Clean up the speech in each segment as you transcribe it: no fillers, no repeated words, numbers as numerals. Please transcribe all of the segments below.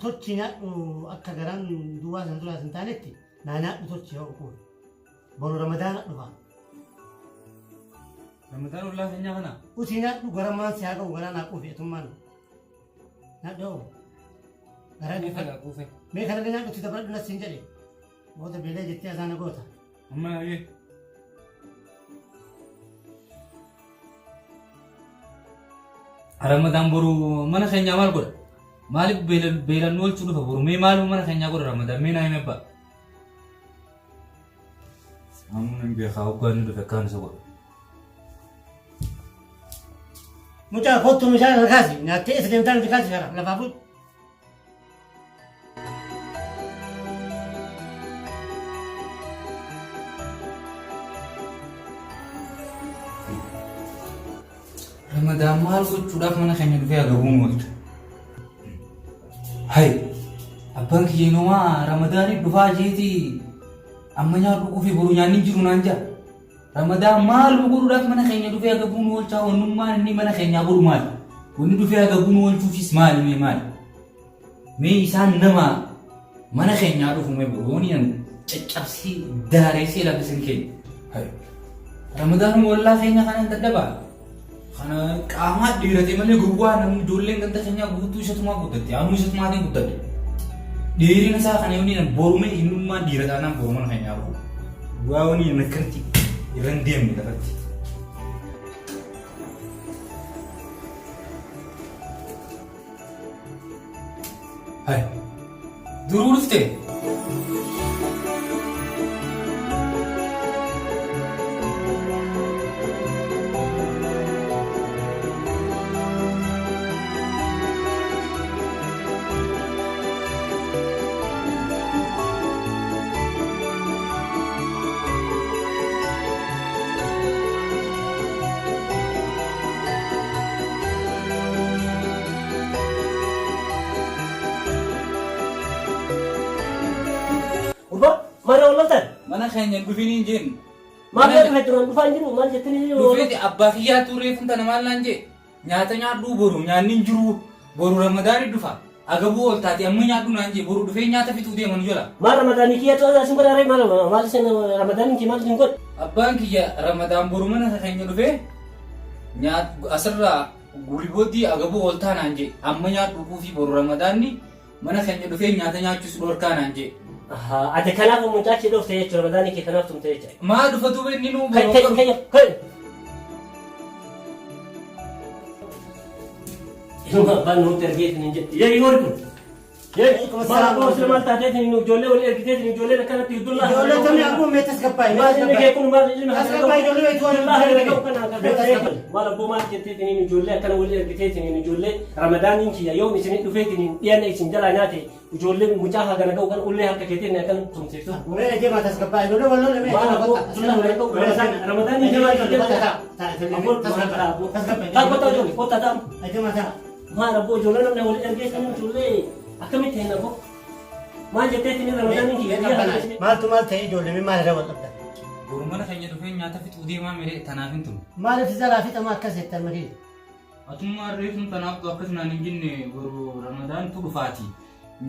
Tolchi nyaadhu akka garaan duwwaa san duraa hin taanetti naa nyaadhu tolchi yoo quufe. Boru Ramadaana dhufa. Ramadaan ollaa keenyaa kana. Utii nyaadhu garamaan si haa ga'u garaa naa quufe atummaan. Nyaadhu hoo. Garaa Mee kee kana quufe. Mee kanallee nyaadhu itti dabaladhu nas siin jedhe. Booda beelee jettee asaana goota. Amma yaa'ee. Ramadaan boru mana keenyaa maal godha? Maaliif beelan nu oolchuu dhufa boru? Mee maaluma mana keenyaa godha Ramadaan? Mee naa himi abbaa. Amma hin beekaa hoggaa inni dhufe akkaan isa godha. Mucaa kottu meeshaa kana kaasi. Nyaattee isa deemtaa miti kaasi kana lafaa fuudhu. Ramadaan maal gochuudhaaf mana keenya dhufee agabuun oolcha? Hay! Abbaan kiyya inumaa Ramadaanii dhufaa jeetii amma nyaadhu quufee boru nyaanni hin jiru naan jaa. Ramadaan maaluma godhuudhaaf mana keenya dhufee agabuun oolchaa wannummaan inni mana keenyaa godhu maali? Wanni dhufee agabuun oolchuufis maali mee maali? Mee isaan nama mana keenyaa dhufu mee boru yooni an caccabsee daareessee lafa isin keenya. Hay. Ramadaanuma ollaa keenya kanaan dadhabaa. Kana qaamaa dheerate malee gowwaa namni ijoolleen ganda keenyaa guutuu isatumaa guddatte. Anuu isatumaatiin guddadhe. Dheerina isaa kana yooni an borume innummaan dhiira taanaan boru mana keenyaa dhufu. Dhugaa yooni an akkanatti irra hin deemne lafatti. Hai. Duruu dhufte? Gurbaa maal wal loltan? Mana keenya hin dhufin hin jeen. Maal yoo dhufe duraan dhufaa hin jiru maal jettanii Dhufeeti abbaa kiyyaa turee kun tana maal naan jee. Nyaata nyaadhuu boru nyaanni hin jiru boru ramadaani dhufa. Agabuu ol taate amma nyaadhu naan jee boru dhufee nyaata fixuu deema nu jala. Maal ramadaanii kiyya tu isin godha ree maal maal isin ramadaaniin kee maal isin godha? Abbaan kiyya ramadaan boru mana keenya dhufee nyaat asirraa Guribooddii agabuu ooltaa naan jee amma nyaadhu quufii boru ramadaanni mana keenya dhufee nyaata nyaachuus dhorkaa naan jee. Ahaa ati kanaaf mucaa kee dhoofte jechuudha ramadaanii kee kanaaf tumte jechuudha. Maa dhufa duuba inni nuu Kai boru kai akka kai kai. Ilma abbaan nutti ergeetiin hin jedhu. Yee yoori kun. Maal abboo sila maal taateetiin nu ijoollee wal ergiteetiin ijoolleen akkanatti hiddullaa. Ijoollee tamni akkuma mee tasgabbaa'e. Maal inni kee kun maal ilma Tasgabbaa'e ijoollee weetu waan Hiddullaa hanga ga'u kana kan ta'e maal abboo maal jetteetiin ijoollee akkana wal ergiteetiin ijoollee ramadaaniin kiyya yoom isin dhufeetiin dhiyanna isin jalaa nyaate ijoollee mucaa hagana ga'u kan ullee harka keetiin akkan tumsiiftu. Mee deemaa tasgabbaa'e ijoollee wal lolle mee Maal abboo hiddullaa hanga ga'u ramadaaniin kiyya maal Abboo taa kottaa ijoollee kottaa taa. Deemaa taa. Maal abboo ijoollee namni wal ergee kan ijoollee akkamitti hin abboo? Maal jetteetti inni ramadaaniin kiyya guyyaa kana isin Maaltu maal ta'e ijoollee mee maal irra wal dhabdan? Boru mana keenya dhufee nyaata fixuu deemaa miree tanaaf hin tumne. Maaliif si jalaa fixama akkas jettan makii? Atummaan reefuun tanaaf akkas naan hin jenne boru ramadaantu dhufaati.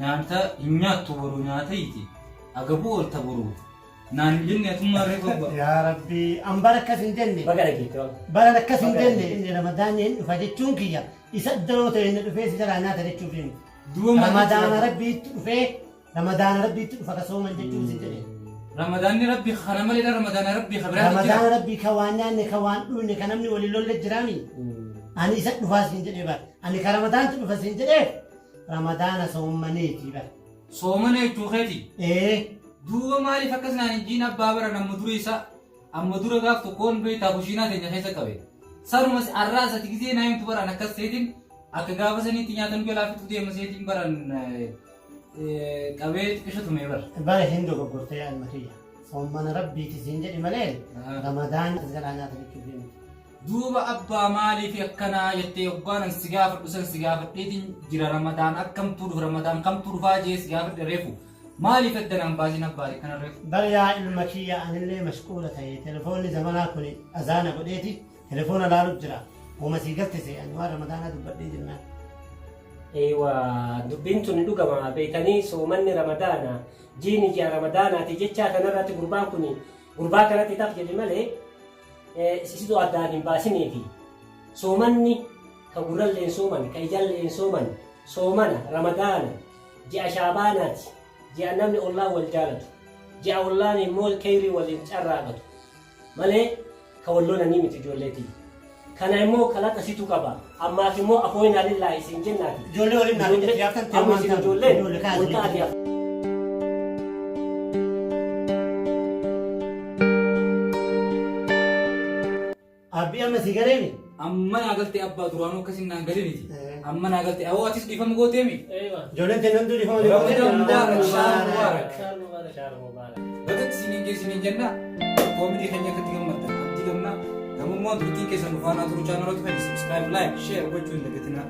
Nyaata hin nyaattu boru nyaata hiiti. Agabuu oolta boru. Naan hin jenne atummaan reefu abbaa. Yaa Rabbi an bara akkas hin jenne. Baga dhageette waan. Bara akkas hin jenne inni ramadaanni hin dhufa jechuun kiyya isa daroo ta'e inni dhufee si jalaa nyaata jechuuf hin. Duuba maal Ramadaana jechuudha? Rabbiitti dhufee Ramadaana Rabbiitti dhufa ka sooman jechuuf si jedhe. Ramadaanni Rabbi kana malee Ramadaana Rabbi ka biraatu jira. Ramadaana Rabbii ka waan nyaanne ka waan dhuyne ka namni waliin lolle jiraami. Ani isa dhufaa siin jedhee bara. Ani ka Ramadaantu dhufa siin jedhee Ramadaana soommaniiti bara. Soomana jechuu keeti. Ee. Duuba maaliif akkas naan hin jiin abbaa bara nama dura isa amma dura gaaf tokkoon beektaa kushiinaa teenya keessa qabe. Sanumas arraas ati gizee naa himtu baraan akkas seetiin akka gaafa saniitti nyaata nu jalaa fixuu deema seetiin baran qabee xiqqisho tumee bara. Bara hin dogoggorte yaa ilma kiyya. Soommana Rabbiiti siin jedhi malee Ramadaan as jalaa nyaata jechuuf miti. Duuba abbaa maaliif akkanaa jettee hoggaan an si gaafadhu san si gaafadheetiin jira Ramadaan akkamtuu dhufa Ramadaan kamtuu dhufaa jee si gaafadhe reefu maaliif adda naan baasin abbaati kana reefu. Bar yaa ilma kiyya anillee mashquula ta'e telefoonni zamanaa kuni azaana godheeti telefoona laalu jira. Homa sii galte see ani waan ramadaanaa dubbadhee jennaan. Eewa dubbiin tun dhugama beekanii soomanni ramadaana jiini ji'a ramadaanaati jechaa kanarratti gurbaan kun gurbaa kanatti taf jedhe malee isitu addaan hin baasiniifi soomanni ka gurralleen sooman ka ijalleen sooman soomana ramadaana ji'a shaabaanaati ji'a namni ollaa wal jaalatu ji'a ollaan immoo keyrii waliin carraaqatu malee ka wal lolanii miti ijoolleetii. Kana immoo kalaqa situ qaba. Ammaaf immoo afooyinaa lillaahi isin jennaati. Ijoollee waliin naa Ijoollee- gaaftan amma isin ijoolleen Ijoollee kaasee. wal ta'atii Abbii amma si gareemi. Amma naa galtee abbaa duraanuu akkasin naan galiniti. Amma naa galtee awoo atis dhiifama gooteemi. Ijoolleen teenya hundi dhiifama Ramadan Mubarak, Shahr Mubarak. Shahr Mubarak. Bagatti isiniin geessiniin jenna. Koomidii keenya akkatti gammaddan abdii gamnaa. Gamummaan turtiin keessan nu faanaa turu chaanaloota keenya subscribe, like, share gochuu hin dagatinaa.